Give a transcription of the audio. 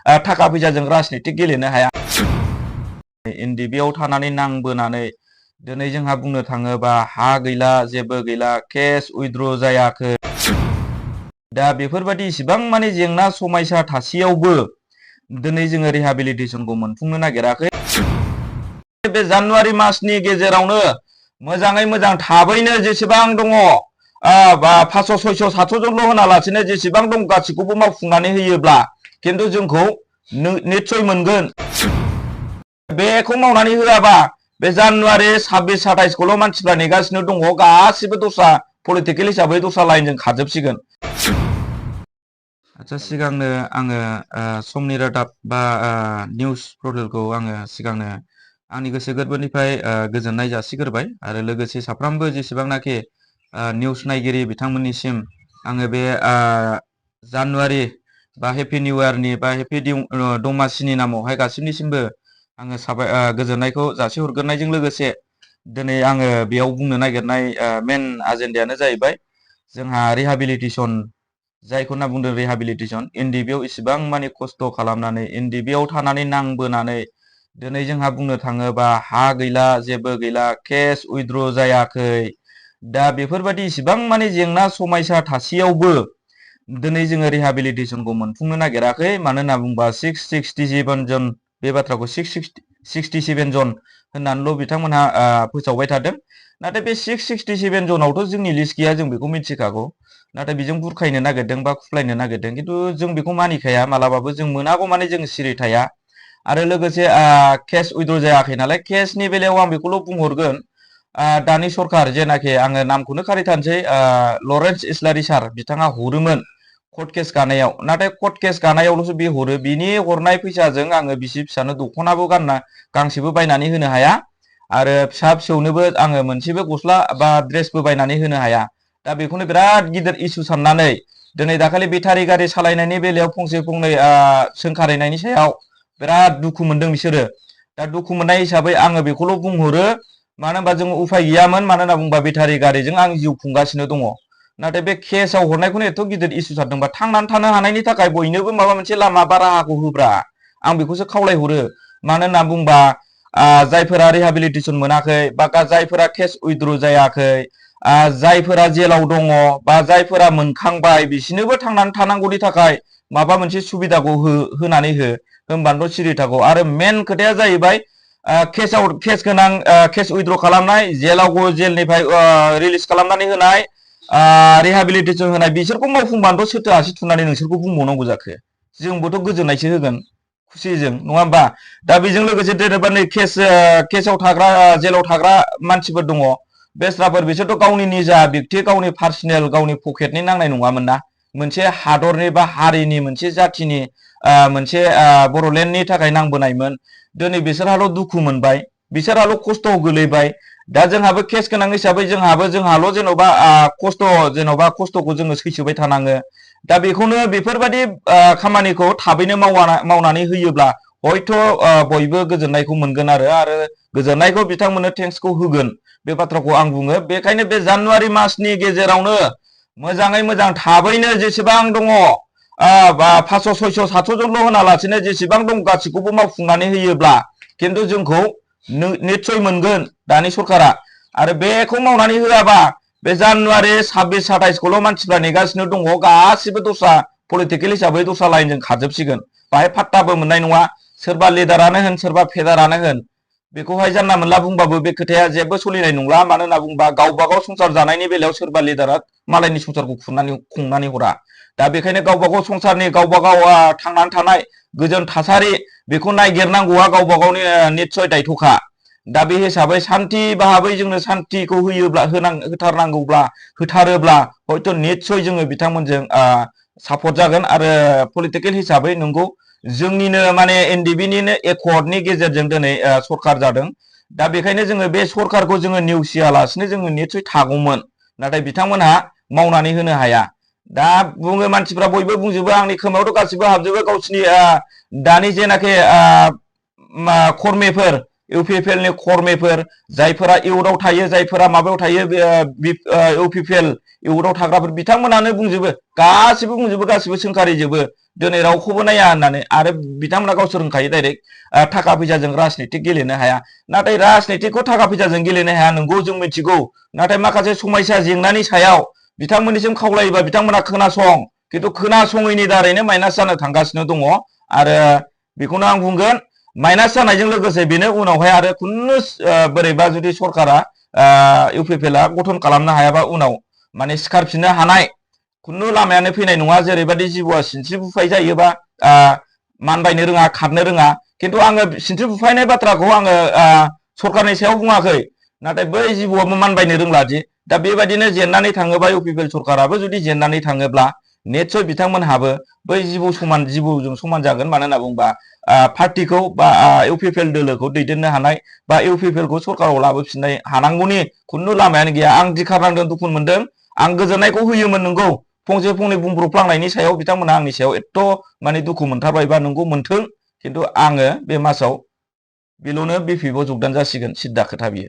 थाखा फैसाजों राजनितिक गेलेनो हाया। एनडिबिआव थानानै नांबोनानै दिनै जोंहा बुंनो थाङोबा हा गैला, जेबो गैला, केस उइथड्र जायाखै। दा बेफोरबायदि इसिबां माने जेंना समायसा थासेयावबो दिनै जोङो रिहाबिलिटेसनखौ मोनफुंनो नागिराखै। बे जानुवारि मासनि गेजेरावनो मोजाङै मोजां थाबैनो जेसेबां दङ 500 600 700 जनल' होनालासिनो जेसेबां दं गासिखौबो मावफुंनानै होयोब्ला खिन्थु जोंखौ निस्सय मोनगोन। बेखौ मावनानै होआबा बे जानुवारि 26 27खौल' मानसिफ्रा नेगासिनो दङ, गासिबो दस्रा पलिटिकेल हिसाबै दस्रा लाइनजों खारजोबसिगोन। आচ্ছা, सिगांनो आङो समनि रादाब बा निउस पर्टेलखौ आङो सिगांनो आंनि गोसो गोरबोनिफ्राय गोजोननाय जासिग्रोबाय आरो लोगोसे साफ्रोमबो जेसेबांनाखि निउस नायगिरि बिथांमोननिसिम आङो बे जानुवारि बा हेपि निउ इयारनि बा हेपि दमासिनि नामावहाय गासिबनिसिमबो आङो गोजोननायखौ जासिहरग्रोनायजों लोगोसे दिनै आङो बेयाव बुंनो नागिरनाय मेन आजेन्डायानो जाहैबाय जोंहा रिहाबिलिटेसन, जायखौ होनना बुंदों रिहाबिलिटेसन। एनडिबिआव इसिबां माने खस्थ' खालामनानै एनडिबिआव थानानै नांबोनानै दिनै जोंहा बुंनो थाङोबा हा गैला, जेबो गैला, केस उइथड्र जायाखै। दा बेफोरबायदि इसिबां माने जेंना समायसा थासेयावबो दिनै जोङो रिहाबिलिटेसनखौ मोनफुंनो नागिराखै। मानो होनना बुंबा 667 जन, बे बाथ्राखौ 667 जन होननानैल' बिथांमोनहा फोसावबाय थादों। नाथाय बे 667 जनावथ' जोंनि लिस्ट गैया, जों बेखौ मिथिखागौ। नाथाय बेजों बुरखायनो नागिरदों बा खुफ्लायनो नागिरदों, खिन्थु जों बेखौ मानिखाया मालाबाबो। जों मोनागौ माने जों सिरि थाया। आरो लोगोसे केस उइथड्र जायाखै नालाय, केसनि बेलायाव आं बेखौल' बुंहरगोन, दानि सरखार जेनाखि, आङो नामखौनो खारिथारनोसै, लरेन्स इस्लारि सार बिथाङा हरोमोन कर्ट केस गानायाव। नाथाय कर्ट केस गानायावल'सो बे हरो। बिनि हरनाय फैसाजों आङो बिसि फिसानो दख'नाबो गांसेबो बायनानै होनो हाया आरो फिसा फिसौनोबो आङो मोनसेबो गस्ला बा ड्रेसबो बायनानै होनो हाया। दा बेखौनो बिराद गिदिर इस्यु साननानै दिनै दाखालि बेटारि गारि सालायनायनि बेलायाव फंसे फंनै सोंखारिनायनि सायाव बिराद दुखु मोनदों बिसोरो। दा दुखु मोननाय हिसाबै आङो बेखौल' बुंहरो, मानो होनबा जों उफाय गैयामोन। मानो होनना बुंबा बेटारि गारिजों आं जिउ खुंगासिनो दङ। नाथाय बे केसआव हरनायखौनो एथ' गिदिर इस्यु सारदोंबा, थांनानै थानो हानायनि थाखाय बयनोबो माबा मोनसे लामा बा राहाखौ होब्रा, आं बेखौसो खावलायहरो। मानो होनना बुंबा जायफोरा रिहाबिलिटेसन मोनाखै बा जायफोरा केस उइथड्र जायाखै, जायफोरा जेलाव दङ बा जायफोरा मोनखांबाय, बिसिनोबो थांनानै थानांगौनि थाखाय माबा मोनसे सुबिदाखौ होनानै हो, होमबानोथ' सिरि थागौ। आरो मेन खोथाया जाहैबाय केस गोनां, केस उइथड्र खालामनाय, जेलनिफ्राय रिलिज खालामनानै होनाय, रिहाबिलिटेसन होनाय, बिसोरखौ मावफुंबानोथ' सोरथो आसि थुनानै नोंसोरखौ बुंबावनांगौ जाखो? जोंबोथ' गोजोननायसो होगोन खुसिजों, नङा होमबा? दा बेजों लोगोसे जेनेबा नै केसाव थाग्रा, जेलाव थाग्रा मानसिफोर दङ, बेस्राफोर, बिसोरथ' गावनि निजा व्यक्ति, गावनि पार्सनेल, गावनि पकेटनि नांनाय नङामोन ना। मोनसे हादरनि बा हारिनि, मोनसे जाथिनि, मोनसे बर'लेण्डनि थाखाय नांबोनायमोन। दिनै बिसोरहाल' दुखु मोनबाय, बिसोरहाल' खस्थ'आव गोलैबाय। दा जोंहाबो केस गोनां हिसाबै जोंहाल' जेन'बा खस्थ'खौ जोङो सैसोबाय थानाङो। दा बेखौनो, बेफोरबायदि खामानिखौ थाबैनो मावनानै होयोब्ला हयथ' बयबो गोजोननायखौ मोनगोन आरो गोजोननायखौ बिथांमोननो थेंक्सखौ होगोन, बे बाथ्राखौ आं बुङो। बेखायनो बे जानुवारि मासनि गेजेरावनो मोजाङै मोजां थाबैनो जेसेबां दङ 500 600 700 जनल' होनालासिनो जेसेबां दं गासिखौबो मावफुंनानै होयोब्ला खिन्थु जोंखौ निस्सय मोनगोन दानि सरखारा। आरो बेखौ मावनानै होआबा बे जानुवारि 26 27खौल' मानसिफ्रा नेगासिनो दङ, गासिबो दस्रा पलिटिकेल हिसाबै दस्रा लाइनजों खारजोबसिगोन। बाहाय फात्ताबो मोननाय नङा। सोरबा लिडारानो होन, सोरबा फेडारानो होन, बेखौहाय जानला मोनला बुंबाबो बे खोथाया जेबो सोलिनाय नंला। मानो होनना बुंबा गावबा गाव संसार जानायनि बेलायाव सोरबा लिडारा मालायनि संसारखौ खुंनानै हरा। दा बेखायनो गावबा गाव संसारनि, गावबा गाव थांनानै थानाय गोजोन थासारि, बेखौ नायगिरनांगौआ गावबा गावनि निस्सय दायथ'खा। दा बे हिसाबै सान्थि भाबै जोंनो सान्थिखौ होथारोब्ला हयथ' निस्सय जोङो बिथांमोनजों सापर्ट जागोन। आरो पलिटिकेल हिसाबै नंगौ, जोंनिनो माने एनडिबिनिनो एकर्डनि गेजेरजों दिनै सरखार जादों। दा बेखायनो जोङो बे सरखारखौ जोङो नेवसियालासिनो जोङो निस्सय थागौमोन। नाथाय बिथांमोनहा मावनानै होनो हाया। दा बुङो मानसिफ्रा, बयबो बुंजोबो, आंनि खोमायावथ' गासिबो हाबजोबो, गावसिनि दानि जेनाखि कर्मिफोर, इउपिपिएलनि कर्मिफोर, जायफोरा इउथआव थायो, जायफोरा माबायाव थायो, इउपिपिएल इउथआव थाग्राफोर, बिथांमोनानो बुंजोबो, गासिबो बुंजोबो, गासिबो सोंखारिजोबो। दिनै रावखौबो नाया होननानै आरो बिथांमोना गावसोर होनखायो डाइरेक्ट थाखा फैसाजों राजनितिक गेलेनो हाया नाथाय राजनितिकखौ थाखा फैसाजों गेलेनो हाया नंगौ जों मिथिगौ नाथाय माखासे समस्या जेंनानि सायाव बिथांमोननिसिम खावलायोबा बिथांमोना खोनासं खिन्थु खोनासङैनि दारैनो माइनास जानो थांगासिनो दङ आरो बेखौनो आं बुंगोन माइनास जानायजों लोगोसे बेनो उनावहाय आरो खुनु बोरैबा जुदि सरकारा इउपिपिएलआ गठन खालामनो हायाबा उनाव माने सिखारफिननो हानाय खुनु लामायानो फैनाय नङा जेरैबायदि जिबौआ सिनस्रि बुफाय जायोबा मानबायनो रोङा खारनो रोङा खिन्थु आङो सिनस्रि बुफायनाय बाथ्राखौ आङो सरकारनि सायाव बुङाखै नाथाय बै जिबौआबो मानबायनो रोंलादि दा बेबायदिनो जेननानै थाङोबा इउपिपिएल सरकाराबो जुदि जेननानै थाङोब्ला निसय बिथांमोनहाबो बै जिबौजों समान जागोन मानो होनना बुंबा पार्टिखौ बा इउपिपिएल दोलोखौ दैदेननो हानाय बा इउपिपिएलखौ सरकाराव लाबोफिननाय हानांगौनि खुनु लामायानो गैया आं दिखारनांदों दुखु मोनदों आं गोजोननायखौ होयोमोन नंगौ फंसे फंनै बुंब्रफ्लांनायनि सायाव बिथांमोना आंनि सायाव एथ' माने दुखु मोनथारबायबा नंगौ मोनथों खिन्थु आङो बे मासाव बेल'नो बिपिएफआव जगदान जासिगोन सिद्दा खोथा बियो